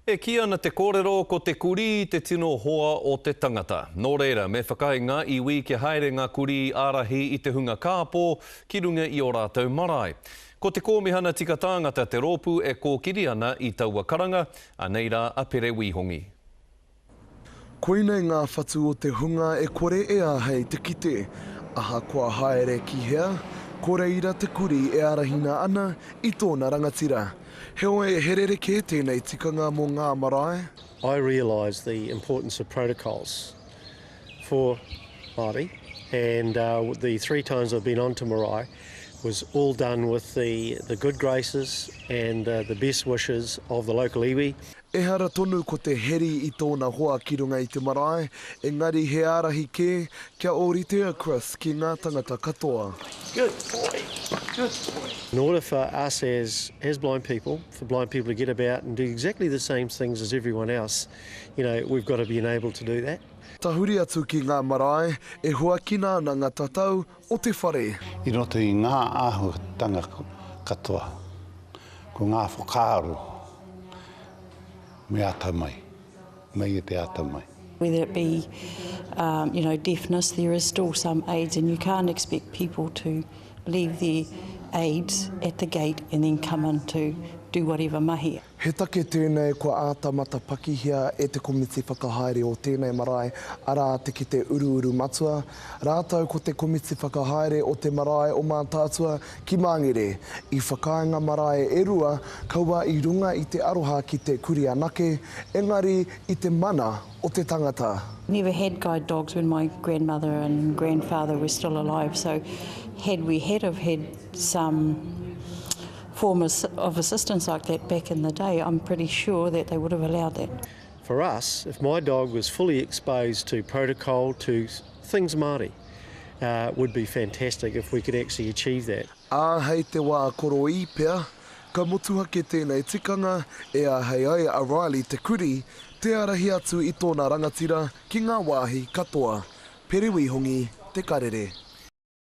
E kī ana te kōrero ko te kurī te tino hoa o te tangata. Nō reira, me whakaae ngā iwi kia haere ngā kurī ārahi i te hunga kāpō ki runga i ō rātou marae. Ko Te Kōmihana Tika Tāngata te rōpū e kōkiri ana i taua karanga, anei rā a Pere Wīhongi. Koinei ngā whatu o te hunga e kore e āhei te kite. Ahakoa haere ki hea, ko reira te kurī e arahina ana i tōna rangatira. Heoi, he rerekē tēnei tikanga mō ngā marae. I realise the importance of protocols for Māori and the three times I've been on to marae was all done with the the good graces and the best wishes of the local iwi. Ehara tonu ko te heri i tōna hoa ki runga i te marae, engari he ārahi kē kia ōrite a Chris ki ngā tangata katoa. Good boy, good boy. In order for us as as blind people, for blind people to get about and do exactly the same things as everyone else, you know, we've got to be enabled to do that. Tahuri atu ki ngā marae, e huakina ana ngā tatau o te whare. I roto i ngā āhuatanga katoa, ko ngā whakaaro me atamai, mai e te atamai. Whether it be you know deafness, there is still some aids and you can't expect people to leave their aids at the gate and then come in to do whatever mahi. He take tēnei kua āta matapakihia e te komiti whakahaere o tēnei marae, arā te Kete Uruuru Matua, rātou ko te komiti whakahaere o te marae o Mātaatua ki Māngere. I whakaae ngā marae e rua, kaua i runga i te aroha ki te kurī anake, engari i te mana o te tangata. Never had guide dogs when my grandmother and grandfather were still alive, so had we had have had some form of assistance like that back in the day, I'm pretty sure that they would have allowed that. For us, if my dog was fully exposed to protocol, to things Māori, uh, would be fantastic if we could actually achieve that. Ā, hei te wā koroī pea, ka motuhake tēnei tikanga e āhei ai a Riley te kurī te ārahi atu i tōna rangatira ki ngā wāhi katoa. Pere Wīhongi, Te Karere.